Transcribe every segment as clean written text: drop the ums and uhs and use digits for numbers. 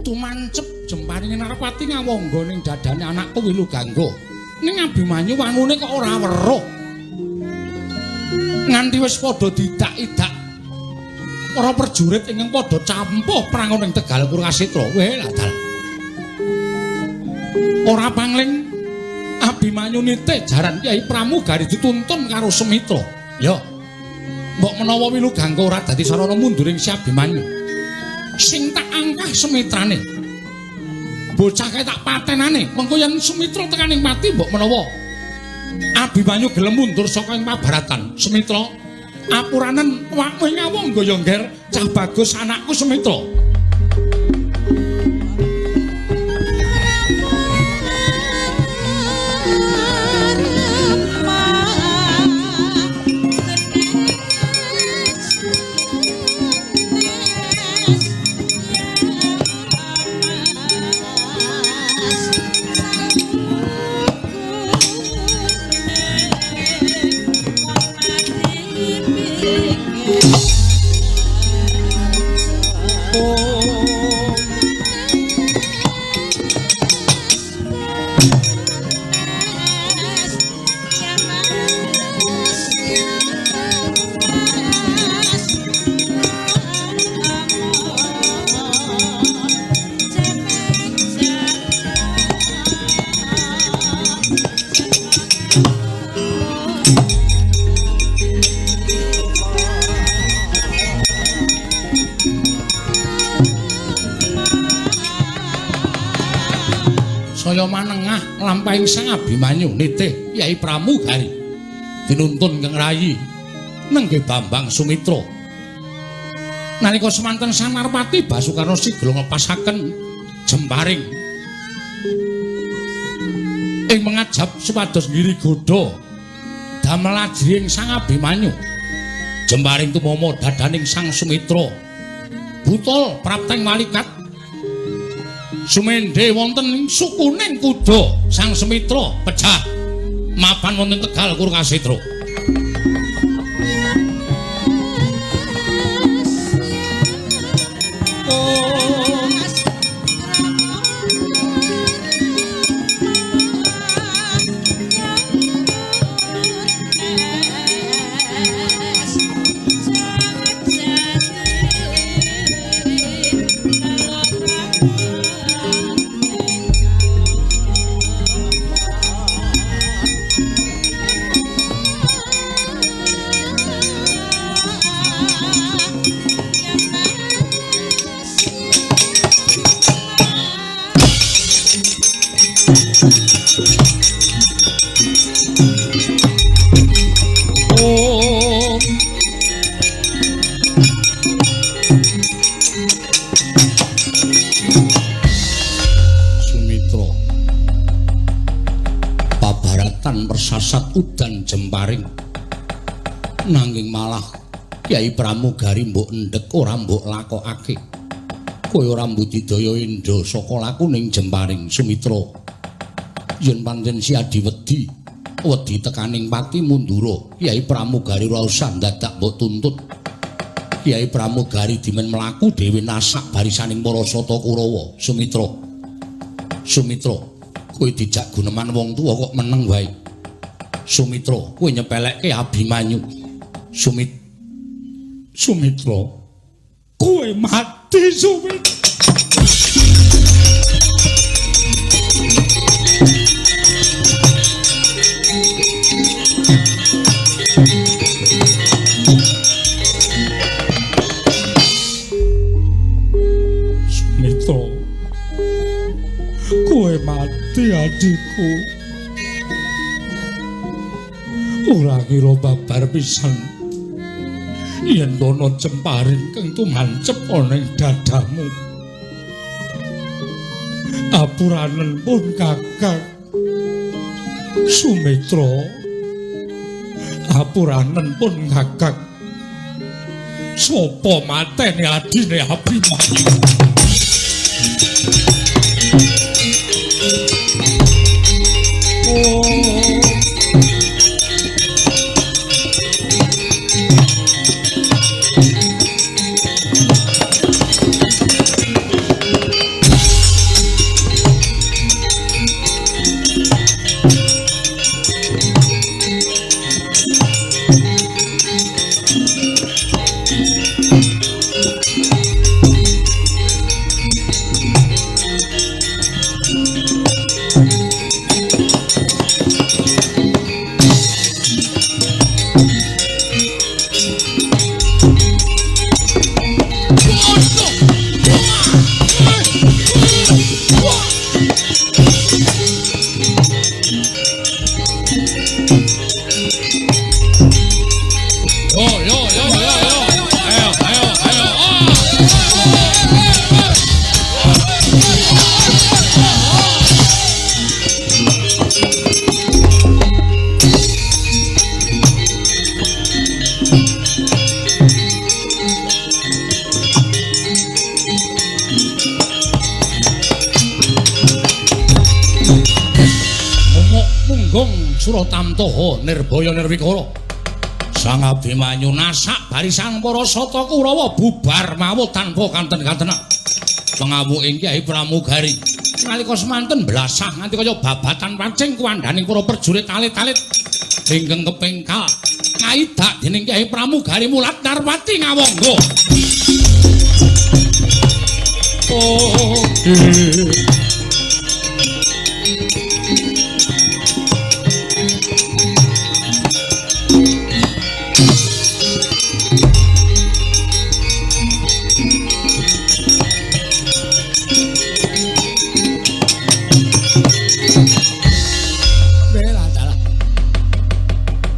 Tumancep jemparinge Narpati ngawangga ning dadane anakku Wilugangga. Ning Abimanyu wangune kok ora weruh. Nganti wis padha didak-idak para prajurit ingkang padha campuh perang ning Tegal Kurukasetra. Weh lah dalah. Ora pangling Abimanyu nitih jaran Kyai Pramugari dituntun karo Sumitra. Ya. Mbok menawa Wilugangga ora dadi sarana munduring si Abimanyu. Sing tak angkah Sumitrane. Bocah kae tak patenane. Mengko yen Sumitra tekaning pati mbok menawa Abimanyu gelem mundur saka ing pabaratan. Sumitra, apuranen awakmu ngawangga ya, Ngger, cah bagus anakku Sumitra. Saya manengah lampahing Sang Abimanyu nitih Kyai Pramugari tinuntun kang rayi nenggih Bambang Sumitra. Nalika semanten Sang Narpati Basukarna sigla nglepasaken jemparing ing mengajap supados ngiri godha damel ajrihing Sang Abimanyu. Jemparing tumama dadaning Sang Sumitra. Butul prapteng malikat sumendhe wonten ing sukuning kuda Sang Sumitra pejah mapan wonten Tegal Kurukasetra. Sumitra pabaratan persasat udan jemparing nanging malah Kyai Pramugari mbok endhek ora mbok lakokake. Kowe ora mbudidaya endha saka lakuning jemparing Sumitra. Yen pancen si adi wedi, wedi tekaning pati mundura, Kyai Pramugari ora usah dadak mbok tuntut. Kyai Pramugari dimen mlaku dhewe nasak barisaning para sata Kurawa. Sumitra. Sumitra, kowe dijak guneman wong tuwa kok meneng wae. Sumitra, kowe nyepelekke Abimanyu. Sumitra, kowe mati Sumitra. Sumitra, kowe mati adikku. Ora kira babar pisan yen ana jemparing kang tumancep ana ing dadamu. Apuranen pun Kakang Sumitra. Apuranen pun Kakang. Sopo mateni adine Abimanyu? Oh. Suratamtaha nirbaya nirwikara. Sang Abimanyu nasak barisan para sata Kurawa bubar mawut tanpa kanten-kantenan. Pengawuking Kyai Pramugari nalika semanten blasah nganti kaya babatan pancing kuwandhaning para prajurit alit-alit ingkang kepengkal kaidak dening Kyai Pramugari mulat Narpati ngawangga. Oh,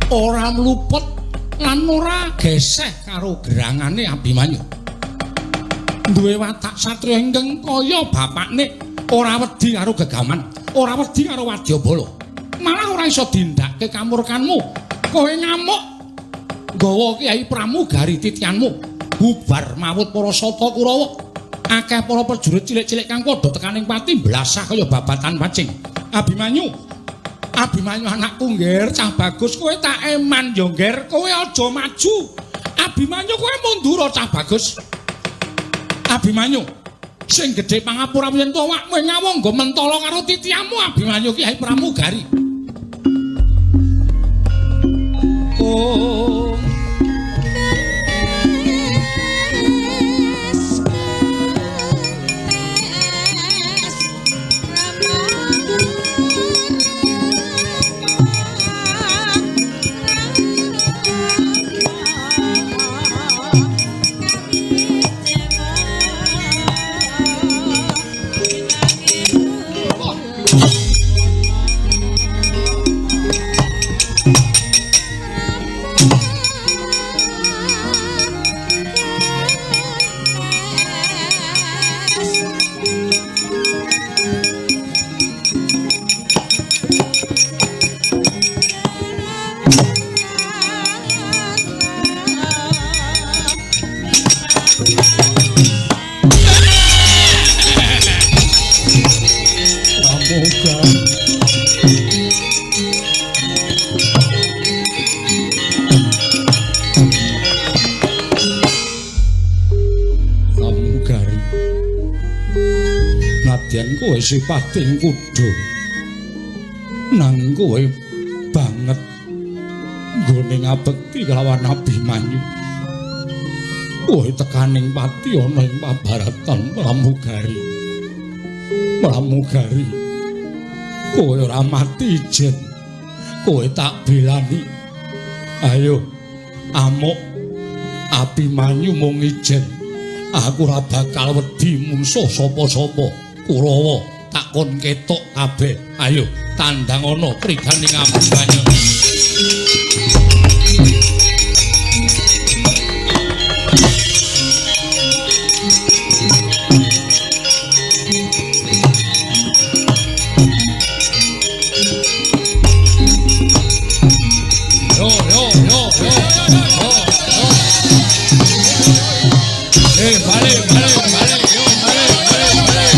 ora mluput lan ora geseh karo gerangane Abimanyu. Duwe watak satriya ingkang kaya bapakne, ora wedi karo gegaman, ora wedi karo wadyabala. Malah ora iso dindake kamurkanmu. Kowe ngamuk nggawa Kyai Pramugari titianmu, bubar mawut para sata Kurawa. Akeh para prajurit cilik-cilik kang padha tekaning pati blasah kaya babatan pacing. Abimanyu, Abimanyu anakku ngger, cah bagus kowe tak eman yo ngger, kowe aja maju. Abimanyu kowe mundur cah bagus. Abimanyu sing gedhe pangapura yen to awakmu ngawangga mentala karo titiamu Abimanyu Kyai Pramugari. Oh. Kowe sipating kuda nanging kowe banget nggone ngabekti kelawan Abimanyu. Kowe tekaning pati ana ing pabaratan Pramugari. Pramugari, kowe ora mati ijen, kowe tak belani. Ayo amuk Abimanyu mung ijen, aku ora bakal wedi mungsuh sapa-sapa. Kurawa tak kon ketok kabeh. Ayo tandang ana kriganing Abimanyu. Yo yo yo yo yo yo. Balik balik balik yo balik balik balik.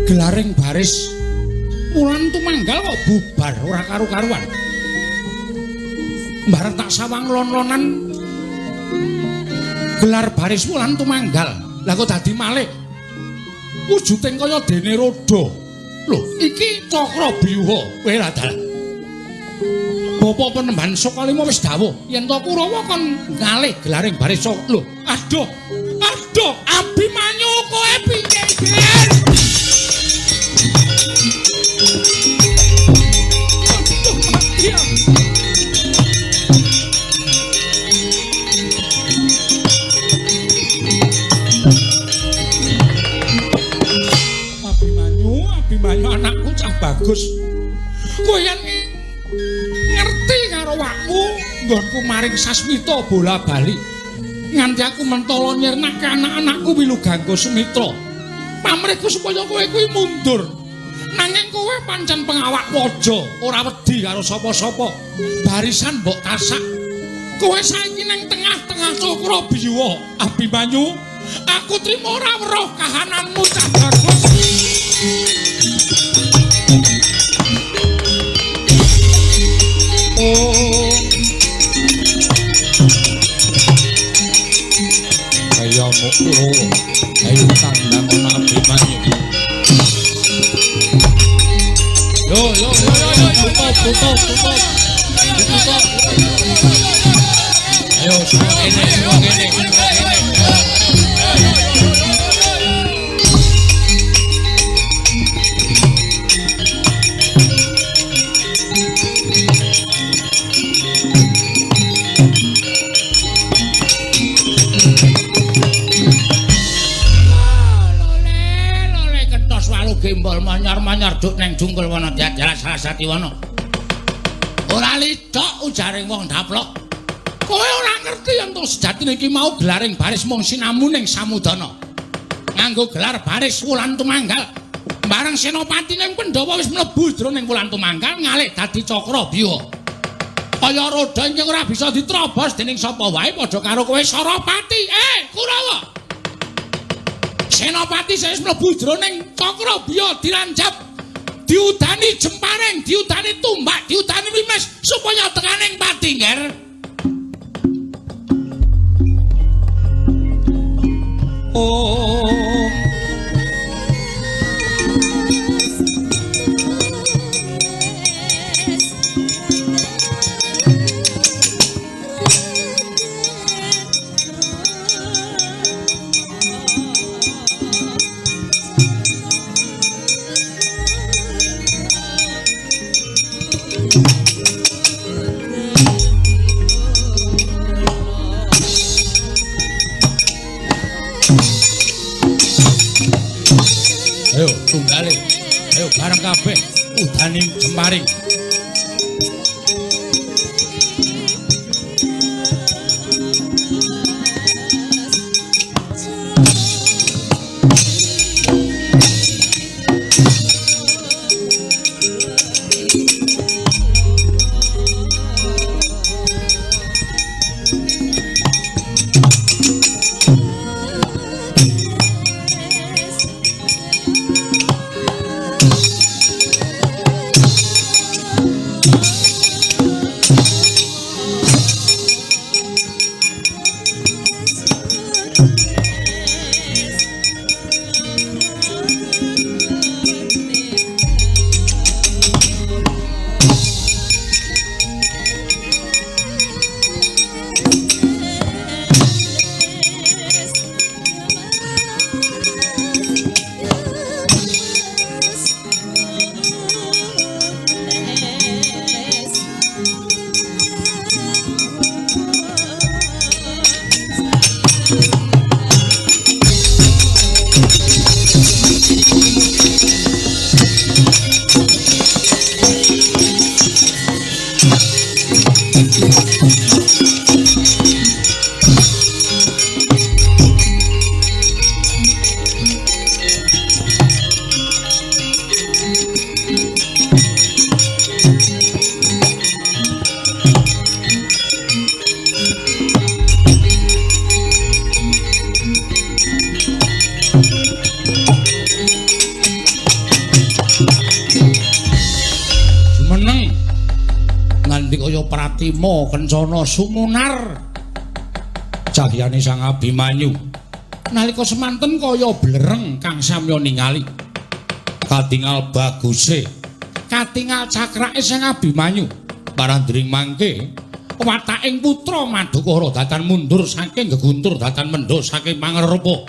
Gelaring baris wulan tumanggal kok bubar ora karu-karuan. Bareng tak sawang lon-lonan gelar baris wulan tumanggal. Lah kok dadi malih wujuding kaya dene roda. Lho, iki Cakrabyuha. Kowe ra dalah. Bapak Penemban Sukalima wis dawuh yen to Kurawa kon ngalih gelaring baris. Lho, aduh. Aduh, Abimanyu kowe piye, Ger? Aduh, mati aku. Abimanyu, Abimanyu anakku cah bagus. Kowe yen ngerti karo awakmu nggonku maring Sasmita bola bali. Nganti aku mentala nyirnake anak-anakku Wilugangga Sumitra. Pamrihku supaya kowe kuwi mundur. Nanging kowe pancen pengawak waja, ora wedi karo sapa-sapa. Barisan mbok tasak. Kowe saiki ning tengah-tengah cakra biwa, Abimanyu. Aku trima ora weruh kahananmu cah bagus. Oh. Kaya mukro, ayo tandang ana Abimanyu. Yo yo yo yo yo, tutup tutup tutup. Tutup. Ayo kene kene. Gembol manyar-manyar duk neng jungkel wana diajalah Sarasati wana. Ora licok ujaring wong daplok. Kowe ora ngerti yen to sejatine iki mau gelaring baris mung sinamu ning samudana. Nganggo gelar baris Wulan Tumanggal. Bareng senopati ning Pandhawa wis mlebu jroning Wulan Tumanggal ngalih dadi cakra biwa. Kaya roda ingkang ora bisa diterobos dening sapa wae padha karo kowe Sarapati. Kurawa. Senopati saya mlebu jroning cakra biya diranjap, diudani jemparing, diudani tumbak, diudani limes supaya tekaning pati, Nger. Oh. Ayo tunggale. Ayo bareng kabeh udane jemparing. Pratima kencana sumunar cahyane Sang Abimanyu nalika semanten kaya blereng kang samya ningali katingal baguse katingal cakrake Sang Abimanyu Parandring mangke wataking putra Madukara datan mundur saking geguntur datan mendha saking pangrepa.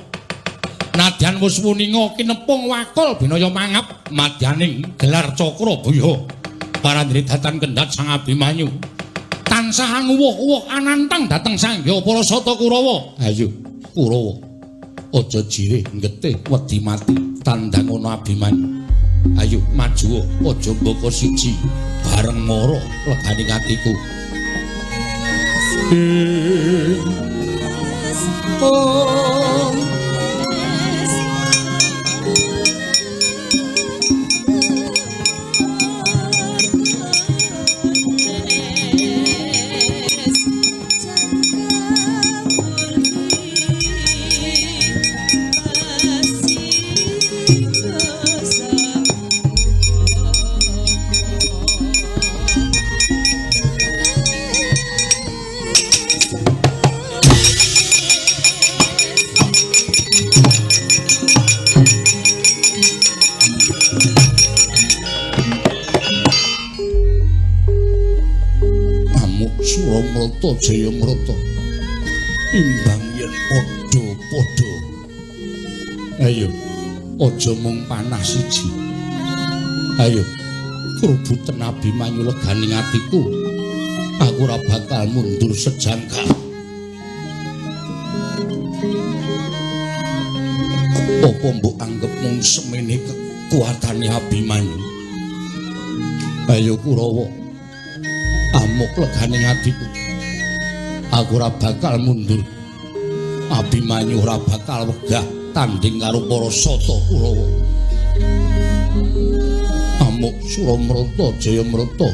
Nadyan wis wuninga kinepung wakul binaya mangap madyaning gelar cakra buya. Parandri datan kendhat Sang Abimanyu tansah anguwuh-uwuh anantang dhateng sanggya para sata Kurawa. Ayo Kurawa, aja jirih getih wedi mati tandang ana Abimanyu. Ayo maju aja mbaka siji bareng mara legane atiku. Oh. Suramrata Jayamrata imbang yen padha-padha. Ayo aja mung panah siji. Ayo krubuten Abimanyu leganing atiku. Aku ora bakal mundur sejangka. Apa mbok anggep mung semene kekuatane Abimanyu? Ayo Kurawa, amuk legane atiku. Aku ora bakal mundur. Abimanyu ora bakal wegah tanding karo para sata Kurawa. Amuk Suramrata Jayamrata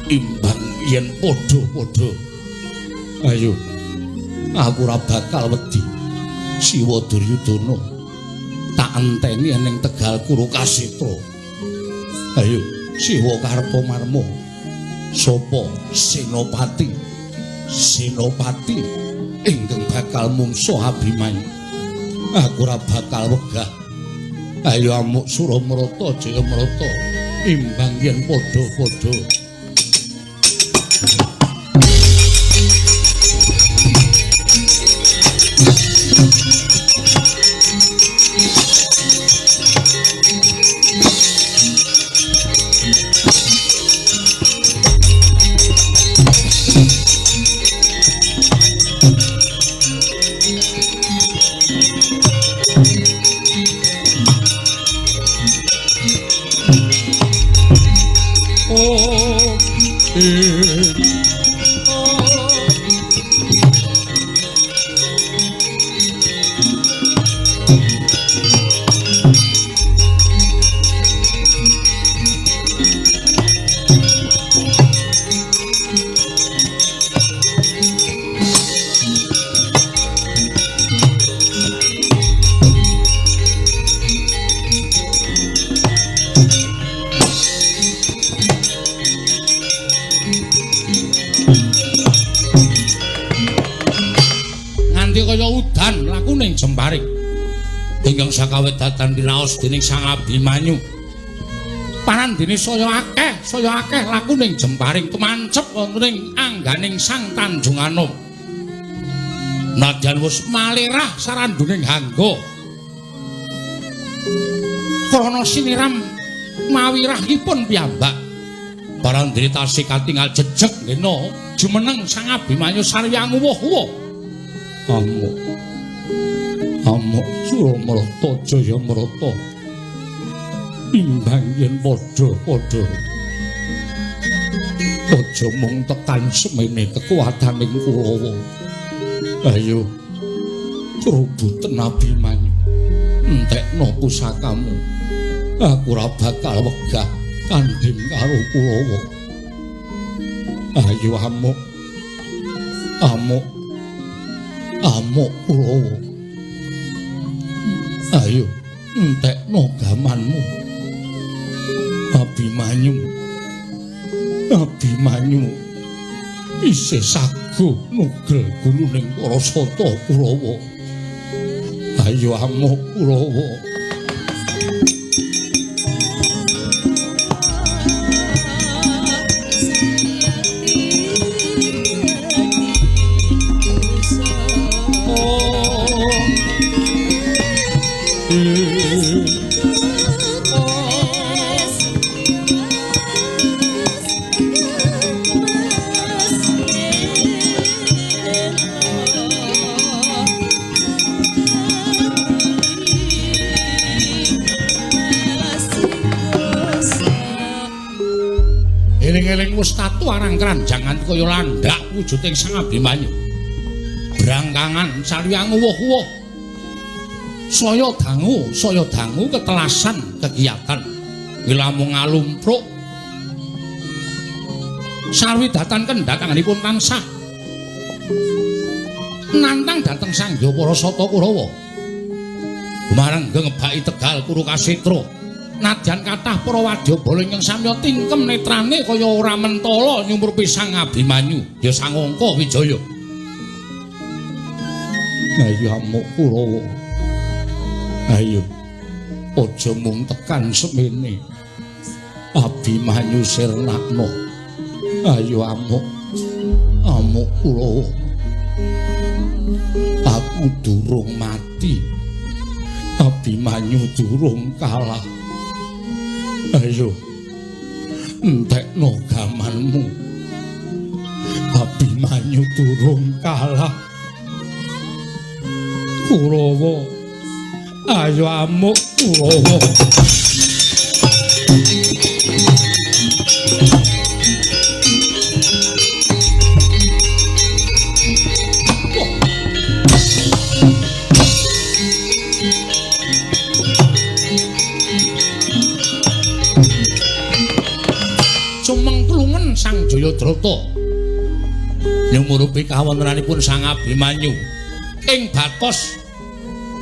imbang yen padha-padha. Ayo, aku ora bakal wedi. Siwa Duryudana tak enteni ning Tegal Kurukasetra. Ayo, Siwa Kartomarma. Sapa Senopati? Senopati ingkang bakal mungsuh Abimanyu. Aku ora bakal wegah. Ayo amuk Suramrata Jayamrata imbang yen padha-padha. Jemparing ingkang sakawit datan diraos dening Sang Abimanyu. Parandene saya akeh lakuning jemparing tumancep wonten ing angganing Sang Tanjung Anom. Nadyan wis malirah saranduning hangga krana siniram mawirahipun piyambak. Parandene tasih katingal jejeg ngena jumeneng Sang Abimanyu sarwi anguwuh-uwuh. Amuk amuk Suramrata Jayamrata imbang yen padha-padha. Aja mung tekan semene kekuataning Kurawa. Ayo krubuten Abimanyu, entekno pusakamu. Aku ora bakal wegah tanding karo Kurawa. Ayo amuk amuk amuk Kurawa. Ayo entekno gamanmu. Abimanyu, Abimanyu isih sago nugel guluning para sata Kurawa. Ayo amuk Kurawa. tatu arang kranjang nganti kaya landak wujuding Sang Abimanyu. Brangkangan saliyang uwuh-uwuh. Saya dangu ketelasan kegiatan. Wilamung ngalumpruk. Sarwidatan kendhatanganipun tansah nantang dhateng Sang Hyang Parasata Kurawa. Gumarengga ngebaki Tegal Kuru Kasetra. Nadyan kathah para wadyabala ingkang samya tingkem netrane kaya ora mentala nyumrupi Sang Abimanyu, ya Sang Angka Wijaya. Ayo amuk Kurawa. Ayo. Aja mung tekan semene. Abimanyu sirnakno. Ayo amuk. Amuk Kurawa. Aku durung mati. Abimanyu durung kalah. Ayo entekno gamanmu. Abimanyu durung kalah. Kurawa, ayo amuk Kurawa. Sumengklungen Sang Jayadrata nyumurupi kawontenanipun Sang Abimanyu ing batos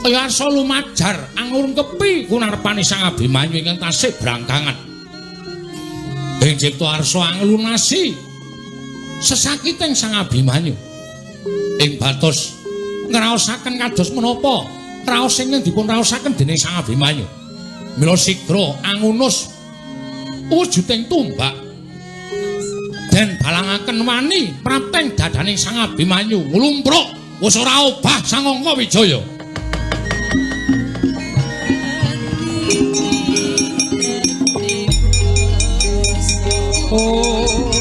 kaya arsa lumajar angurung kepi kunarpane Sang Abimanyu ingkang tasih brangkangan. Ing cipta arsa anglunasi sesakiting Sang Abimanyu ing batos ngraosaken kados menapa raos ingkang dipun raosaken dening Sang Abimanyu. Mila sigra angunus wujuding tumbak den balangaken wani prapteng dadaning Sang Abimanyu nglumpruk wis ora obah Sang Angka Wijaya. Oh.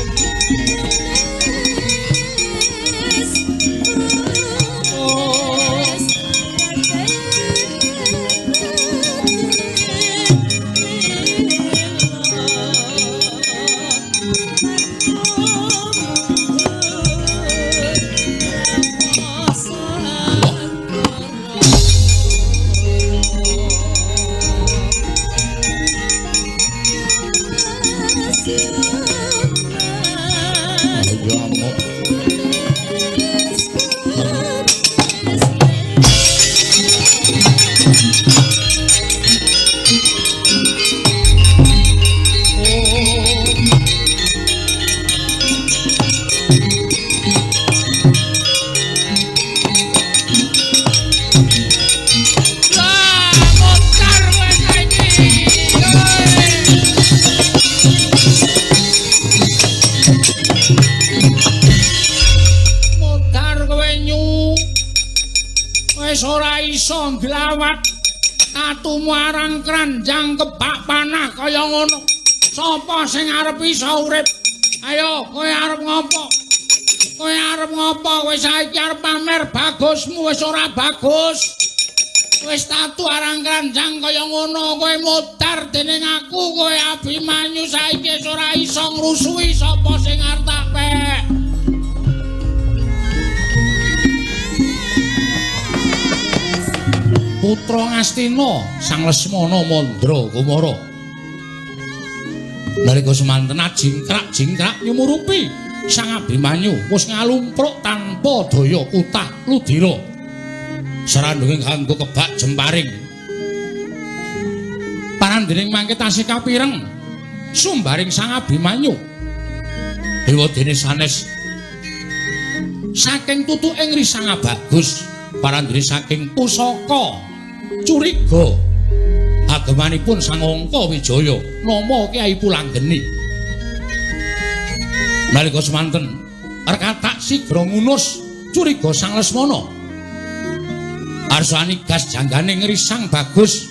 Arang kranjang kebak panah kaya ngono. Sapa sing arep iso urip? Ayo, kowe arep ngopo? Kowe arep ngopo? Kowe saiki arep pamer bagusmu wis ora bagus. Wis tatu arang kranjang kaya ngono, kowe modar dening aku, kowe Abimanyu saiki wis ora iso ngrusuhi sapa sing arep tak pek. Putra Ngastina Sang Lesmana Mandra Kumara. Nalika semanten jingkrak-jingkrak nyumurupi Sang Abimanyu wis ngalumpruk tanpa daya kutah ludira. Sarandunge kanggo kebak jemparing. Parandening mangke tasih kapireng sumbaring Sang Abimanyu. Dewa dene sanes saking tutuking Risang Bagus, parandene saking pusaka curiga agemanipun Sang Angka Wijaya nama Kyai Pulanggeni. Nalika semanten rekatak sigra ngunus curiga Sang Lesmana. Arsani gas janggane ngrisang Bagus.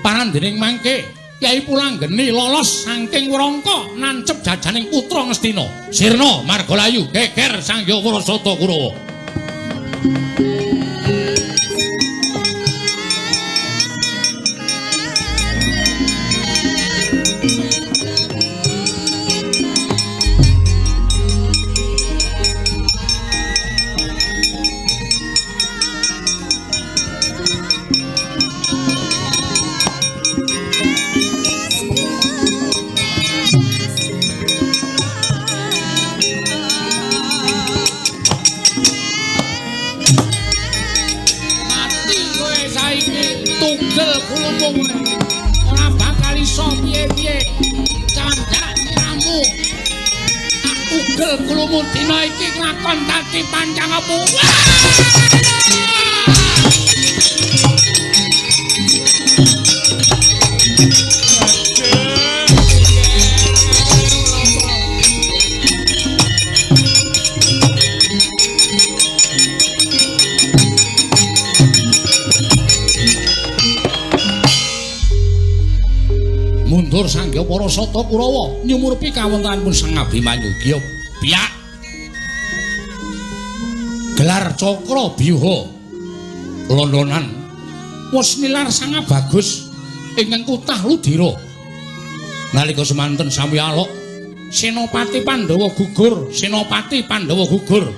Parandening mangke Kyai Pulanggeni lolos saking wrangka nancep jajaning putra Ngastina. Sirna margalayu geger Sang Hyang Parasata Kurawa. ugel gulumu ora bakal iso piye-piye. Candhak siramu tak ugel gulumu dina iki lakon dadi pancangamu. Mundur sanggya para sata Kurawa nyumurpi kawontenanipun Sang Abimanyu. Giya biak gelar cakra biyuha londonan wis nilar sangat bagus ingkang kutah Ludira. Nalika semanten sami alok Senopati Pandhawa gugur, Senopati Pandhawa gugur.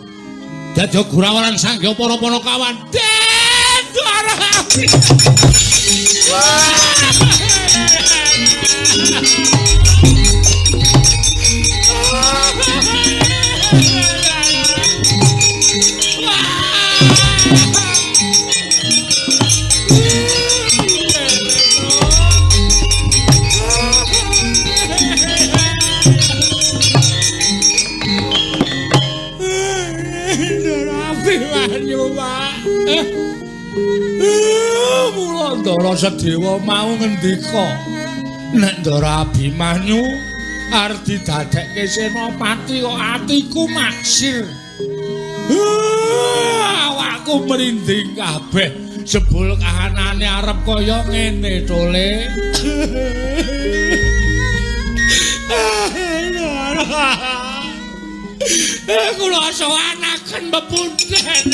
Dadi gurawaran sanggya para panakawan. Den Dwara. Mula Ndara Sedewa mau ngendika nek Ndara Abimanyu arep didadekke senopati kok atiku maksir. Awakku merinding kabeh jebul kahanane arep kaya ngene tole. Kula sowanaken pepundhen.